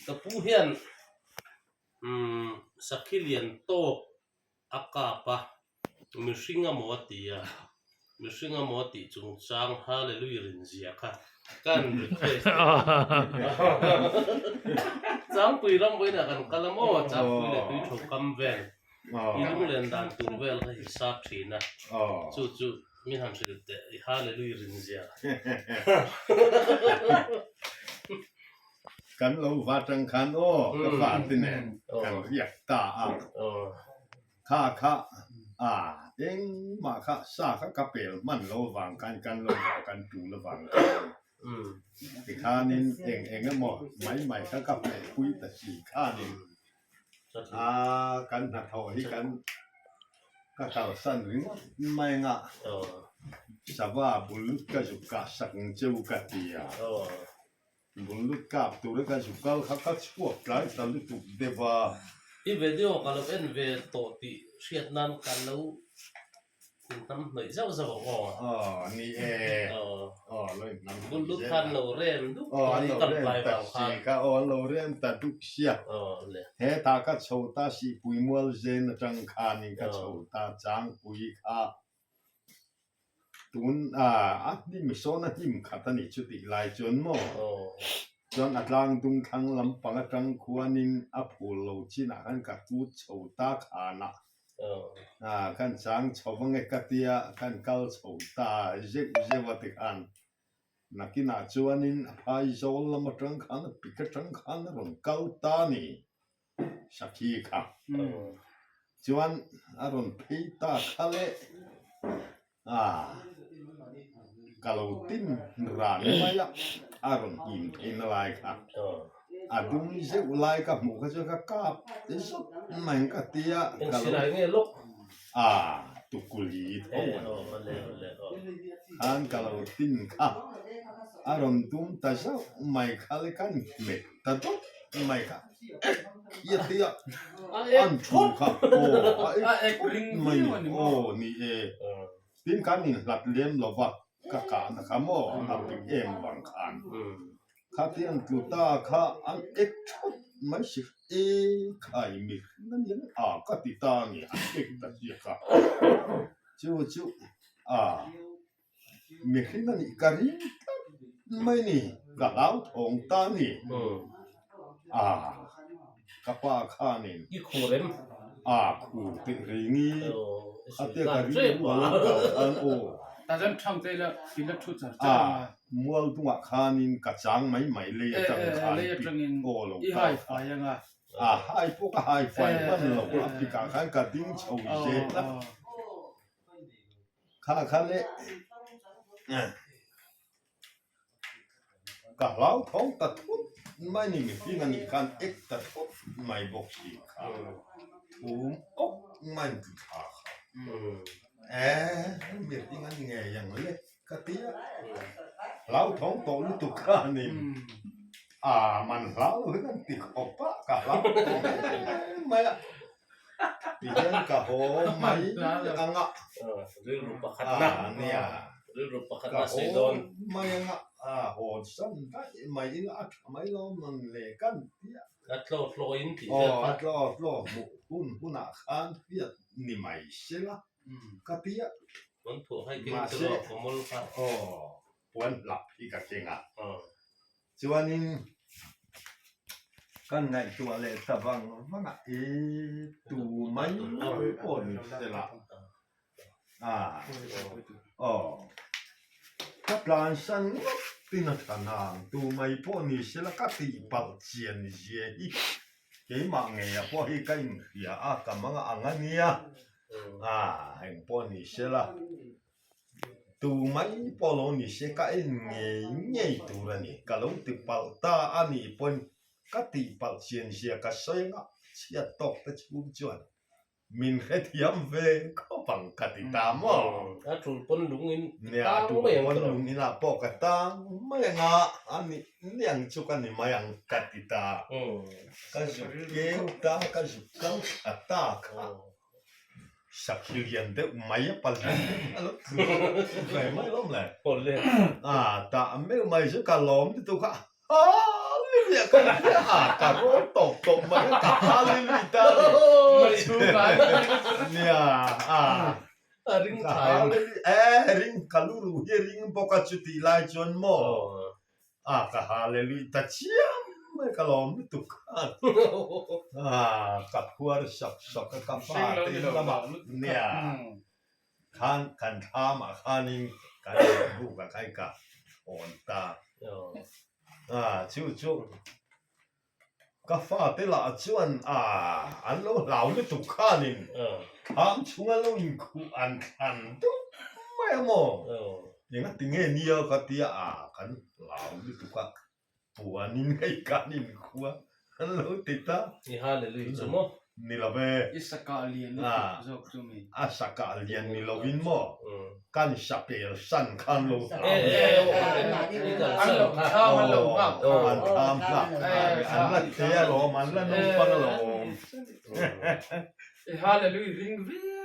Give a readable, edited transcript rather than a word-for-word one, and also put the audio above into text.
Ka pu hian umm sakhi lian tawk a kap a, mihring a maw a ti a, mihring a maw tih chungchang Hallelujah rin zia kha ka han request teh a. Changpui ram vawiinah kan kal a maw, Changpui leh Tuitho kam vel i lunglen dan tur vel kha hisap thin a, chu chu min han hrilh teh i Hallelujah rin zia. Kan lo va tang khan aw ka fa te nen kan riak ta a, kha kha a engmah kha sa kha ka pel hman lo vang khan kan lo va kan tul avang khan tikhanin eng eng emaw mai mai kha ka hmeh pui ta si khanin a kan hnathawh hi kan ka kalsan ringawt mai anga sava bul ka zuk kah sak ang cheu ka ti a. Bul lut kap tura ka zuk kal kha ka chhuak tlai ta lutuk deuh a. I video ka lo en ve tawh tih hriat nan ka lo inhnam hnawih zauh zauh ang aw. Aw ni e. Aw lo inhnam hnawih Bul lut khan lo rem duk Aw an lo rem ta si kha aw an lo rem ta duk sia. Aw le. Hetah ka chho ta Sihpui mual zen atang khanin ka chho ta Changpui kha. Tun a hnim sawn a hnim khat a ni chutih lai chuan maw chuan a tlang dung thlang lampang atang khuanin a phul lo chinah khan ka kut chho ta khanah khan chang chho ange ka tia khan kal chho ta zeuh zeuh a tikhan nakinah chuanin a phai zawl lam atang khan a pik atang khan a rawn kal ta a ni. Sakhi kha chuan a rawn phei ta kha le a ka lo tin ran mai a, a rawn him theihna lai kha a dum zeuh lai ka hmuh kha chuan ka kap zawt mai ka ti a ka lo a tukuli tho a ni khan ka lo tin kha a rawn dum ta zauh mai kha le ka hmet ta dawt mai kha ek hi a ti a an thu kha aw a ek ring mai ni aw ni e tin kan inhlat lem lo va ka kahna kha maw a pik em vang khan kha ti an tlu ta kha an ek thawt mai si e khai mi hring a niang a ka ti ta a ni an ek ta chiah kha chu chu a. Mihring a nih ka ring tlat mai ni, ka hlauthawng ta a ni. A, ka pa khanin. I khur em? A, khur teh reng i, a tia ka ring rual a kal khan aw. A, mual dungah khanin ka chang mai mai lei atang khan pik aw lo kal kha. A, hai pawh ka hai fai hman lo, a pikah khan ka ding chho zel a. Kha kha le ka hlauthawng ta thut mai ni mihring a nih khan ek ta thut mai bawk si kha thum awk mai an ti thla kha e mihring a ni ngei ang le ka ti a hlauthawng tawh lutuk kha a ni a man hlau lo hi kan ti khawp a ka hlauthawng em mai a. Tihian ka haw mai ang a. Rilru pakhatna. Nia. Rilru pakhatna Ka sawi haw dawn. mai ang a. A haw san daih mai ila a tha mai lo man le kan ti a. A tlaw tlaw in tih vel Aw kha. a tlaw tlaw hmuh hun hunah khan hriat ni mai se la ka ti a. Puan thuah kha i keng Mahse tiraw kawmol kha. Aw puan hlap hi ka keng a. Chuanin kan ngaihtuah leh ta vang vang a, i tu mai pawh ni se la, a aw ka tlansan ngawt tin a tha nang, tu mai pawh ni se la ka tihpalh chian zia hi keimah ngeiah pawh hi ka inhria a, ka mang ang a nia, a engpawh ni se la. Tu mai pawh lo ni se ka en ngei ngei tur a ni. Ka lo ti palh ta a nih pawn ka tih palh chian zia ka sawi anga chhiat tawk te chhung chuan min hrethiam ve khawp ang ka ti ta maw? A tul pawn lung in Nia, a tang tul mai ang pawn ka lo. lung inah pawh ka tang mai anga a nih niang chu ka ni mai ang ka ti ta. Ka zuk keu ta, ka zuk kal thla ta kha. Sakhi lian deuh mai a pal lian deuh a lo tlu ve mai lawm le. A tah meuh mai chu ka lawm lutuk a, Hallelujah! riah ka hria a, ka rawl tawp tawp mai a, ka hallelui ta a ni. Nia, a, ka hallelui, e, ring, ka lu ruh hi a ring bawk a chutih lai chuan maw, a, ka hallelui ta chiam mai, ka lawm lutuk khan, a, ka phuar sawk sawk a, ka pa te in lamah, nia. Khan kan thlam ah khanin kan buk ah khan ka awn ta a, chu chu ka fate lah chuan a an lo hlau lutuk khanin thlam chhunga lo inkhuh an thlan dup mai a maw, engati nge nia ka tia a kan hlau lutuk a. Puanin hei kan inkhua an lo ti ta. I hallelujah chu maw? Ni lo ve. I sakah lian lutuk zawk chu mi. A sakah lian ni lovin maw? Kan sapel san khan lo hlau. An lo thlam an lo nghak kha. An thlam nghak kha an la thei alawm, an la naupang alawm. I hallelujah ring viau.